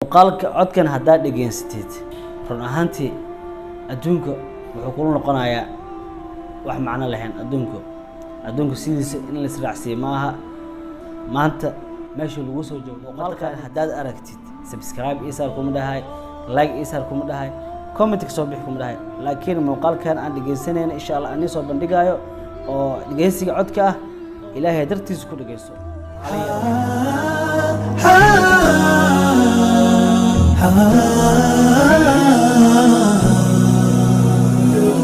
Muuqaalka codkan haddaad dhegeysatid, run ahaantii adduunka wuxuu kula noqonayaa wax macno lahayn. Adduunka sidiisa in la israacsiiyo ma aha. Maanta meesha lagu soo joogo, muuqaalkan haddaad aragtid, subscribe isaar kuma dhahay, like isaar kuma dhahay, comment ka soo bixi kuma dhahay, laakiin muuqaalkan aan dhegeysanayna, insha Allah, aan soo bandhigayo oo dhegeysiga codka ah, Ilaahay dartiisa ku dhegeyso.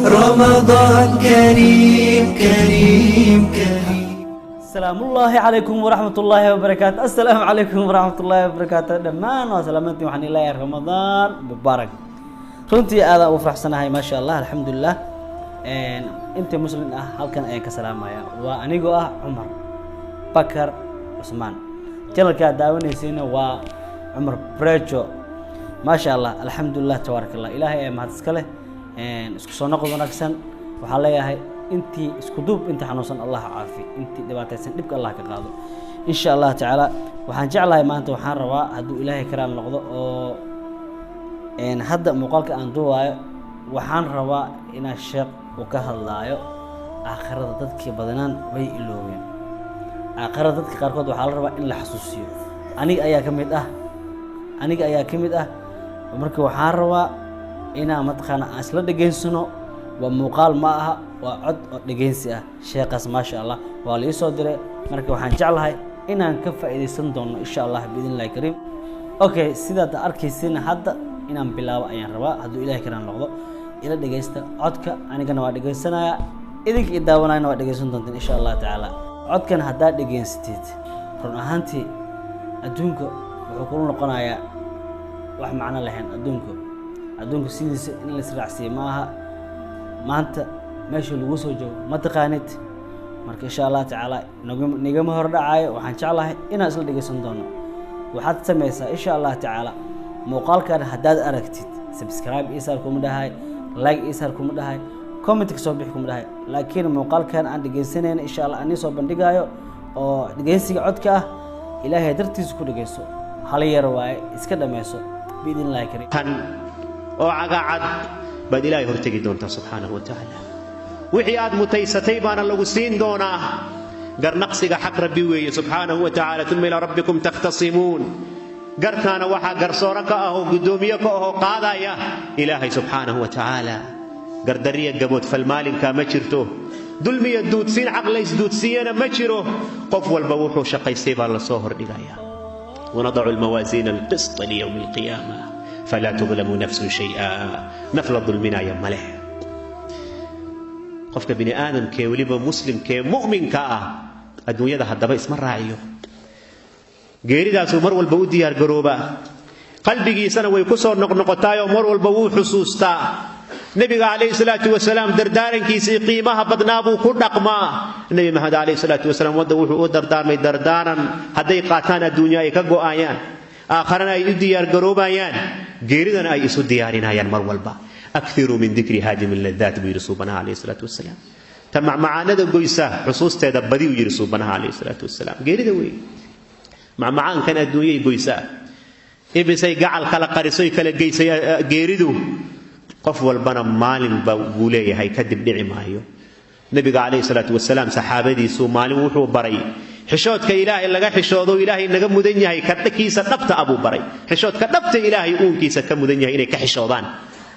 رمضان كريم كريم كريم. Asalaamullaahi calaykum waraxmat ullaahi wabarakaatu. Assalaamu calaykum waraxmat ullaahi wabarakaatu. Dhammaan waa salaamantiin. Waxaan ilaahay Ramadaan mubaarak. Runtii aadaan ugu faraxsanahay, maasha Allah, alxamdulilah. Inta muslim ah halkan ayaan ka salaamaya. Waa anigoo ah Cumar Bakar Cusmaan, channelka aad daawanaysiina waa Cumar Brejo. Maasha Allah, alxamdulilah, tabaarak Allah, Ilaahay ayaa mahad iska leh. Isku soo noqod wanaagsan. Waxaan leeyahay intii isku duub, intii xanuunsan Allah caafi, intii dhibaataysan dhibka Allah ka qaado, insha Allah tacaala. Waxaan jeclahay maanta, waxaan rabaa hadduu Ilaahay karaal noqdo oo hadda muuqaalka aan duubaayo, waxaan rabaa inaan sheekh uu ka hadlaayo aakhirada. Dadkii badanaan way iloobeen aakhirada. Dadka qaarkood waxaa la rabaa in la xasuusiyo. Aniga ayaa ka mid ah, aniga ayaa ka mid ah. Marka waxaan rabaa inaan mataqaana aan isla dhegeysano. Waa muuqaal ma aha, waa cod oo dhegeysi ah. Sheekaas, maasha Allah, waa la ii soo diray. Marka waxaan jeclahay inaan ka faa'iidaysan doono, insha Allah, biidn illahi kariim. Okay, sidaad arkaysin, hadda inaan bilaabo ayaan rabaa hadduu Ilahay karaan noqdo. Ila dhegeysta codka, anigana waa dhegeysanaya, idinka i daawanayana waa dhegeysan doonteen, insha Allah tacaala. Codkan haddaad dhegeysatid, run ahaantii adduunka wuxuu kula noqonayaa wax macno lahayn. Adduunka sidiisa in la israacsiiyo ma aha. Maanta meesha lagu soo joogo ma taqaanid. Marka insha Allah tacaala nigama hor dhacayo. Waxaan jeclahay inaan isla dhegeysan doono. Waxaad samaysaa, insha Allah tacaala, muuqaalkan haddaad aragtid, subscribe isaar kuma dhahay, like isaar kuma dhahay, comment ka soo bixi kuma dhahay, laakiin muuqaalkan aan dhegeysanayna, insha Allah, aan soo bandhigayo oo dhegeysiga codka ah, Ilaahay dartiisa ku dhegeyso. Hal yar waaye, iska dhameyso, biidn illahi kariim. Tan oo cagacad baad Ilaahay hortegi doontaa subxaanahu wa tacaala. Wixii aad mutaysatay baana lagu siin doonaa. Garnaqsiga xaq Rabbi weeye subxaanahu wa tacaala. Uma ilaa rabbikum takhtasimuun. Garkaana waxaa garsooro ka ah oo guddoomiye ka ahoo qaadaya Ilaahay subxaanahu wa tacaala. Gardariya gaboodfal maalinkaa ma jirto, dulmiya duudsiin caqlays duudsiiyana ma jiro. Qof walba wuxuu shaqaystay baa lasoo hordhigaya. ونضع الموازين القسط ليوم القيامة فلا تظلم نفس شيئا. Naf la dulminaya ma leh. Qofka bini aadamkee, weliba muslimkee mu'minka ah, adduunyada haddaba isma raaciyo. Geeridaasuu mar walba u diyaargaroobaa, qalbigiisana way ku soo noqnoqotaayoo mar walba wuu xusuustaa. Nebiga calayhi salaatu wasalaam dardaarankiisii qiimaha badnaa buu ku dhaqmaa. Nebi Maxamed calayhi salaatu wasalaam wadda wuxuu u dardaarmay dardaaran hadday qaataan adduunya ay ka go'ayaan, aakharana ay u diyaargaroobayaan, geeridana ay isu diyaarinayaan mar walba. أكثروا من ذكر هادم اللذات buu yidhi Suubanaha calayhi salaatu wasalaam. Ta macmacaanada goysa xusuusteeda badi, uu yidhi Suubanaha calayhi salaatu wasalaam. Geerida weeye macmacaankan adduunyay goysaa. Imisay gacal kala qarisoy kala geysay geeridu? Qof walbana maalinba buu leeyahay, kadib dhici maayo. Nebiga calayhi salaatu wasalaam saxaabadiisu maalin wuxuu baray xishoodka Ilaahay laga xishoodo, Ilaahay naga mudan yahay, kiisa dhabta abuu baray. Xishoodka dhabta Ilaahay uunkiisa ka mudan yahay inay ka xishoodaan,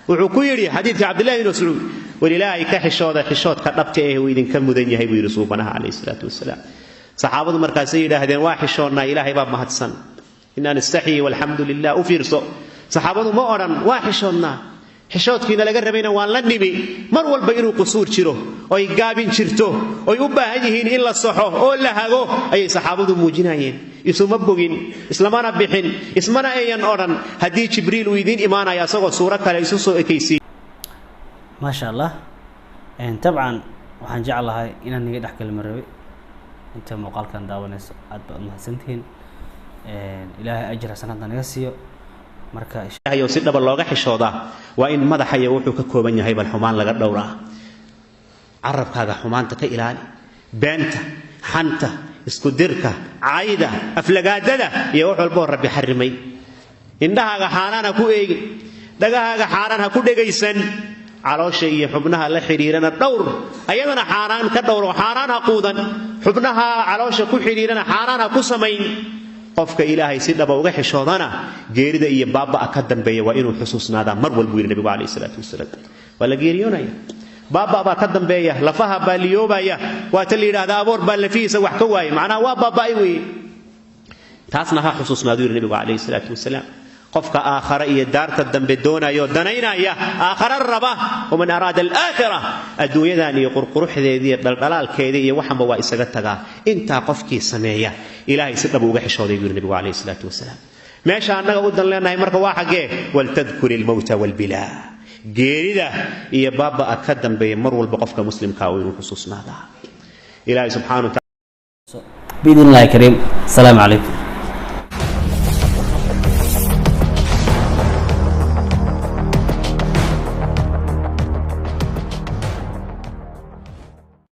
wuxuu ku yidhi xadiidka Cabdillahi bin Mascuud: "War Ilaahay ka xishooda xishoodka dhabta eh uu idinka mudan yahay," buu yidhi Suubanaha calayhi salaatu wasalaam. Saxaabadu markaasay yidhaahdeen: "Waa xishoonnaa, Ilaahay baa mahadsan. إنا نستحيي والحمد لله." U fiirso, saxaabadu ma odhan waa xishoodnaa, xishoodkiina laga rabayna waan la nimi. Mar walba inuu qusuur jiro oy gaabin jirto oy u baahan yihiin in la saxo oo la hago ayay saxaabadu muujinayeen. Isuma bogin, islamana bixin, ismana ayan odhan haddii Jibriil uu idiin imaanaya asagoo suuro kale isu soo ekaysiiy. Maasha Allah. Tabcan waxaan jeclahay inaan niga dhex galma rabay. Inta muuqaalkan daawanayso aad baad umahadsantihiin. Ilaahay ajir xasanaadna naga siiyo. Marka oo si dhaba looga xishoodaa waa in madaxa iyo wuxuu ka kooban yahay bal xumaan laga dhowraa. Carabkaaga xumaanta ka ilaali, beenta, xanta, isku dirka, cayda, aflagaadada iyo wax walboo Rabbi xarimay. Indhahaaga xaaraan ha ku eegin, dhagahaaga xaaraan ha ku dhegaysan, caloosha iyo xubnaha la xidhiirana dhowr, ayadana xaaraan ka dhowro, xaaraan ha quudan, xubnaha caloosha ku xidhiirana xaaraan ha ku samayn. Qofka Ilaahay si dhaba uga xishoodana geerida iyo baaba'a ka dambeeya waa inuu xusuusnaadaa mar walbuu yidhi Nabigu calayhi salaatu wasalaam. Waa la geeriyoonaya, baaba baa ka dambeeya, lafaha baa liyoobaya, waa ta la yidhaahdaa aboor baa lafihiisa wax ka waayay, macnaha waa baaba'ay weeye. Taasna ha xusuusnaaduu yidhi Nabigu calayhi salaatu wasalaam. Qofka aakhare iyo daarta dambe doonaya oo danaynaya, aakhare raba, waman araada alaakhira, adduunyadan iyo qurquruxdeedii iyo dhaldhalaalkeedii iyo waxanba waa isaga tagaa. Intaa qofkii sameeya Ilaahay si dhab uga xishooday buu yidhi Nabigu calayhi salaatu wasalaam. Meesha annaga u dan leenahay marka waa xaggee? Waltadkur ilmowta walbilaa, geerida iyo baaba'a ka dambeeya mar walba qofka muslimkaa uu inuu xusuusnaadaa. Ilaahay subxaana wa Biidn Illahi kariim. Asalaamu calaykum.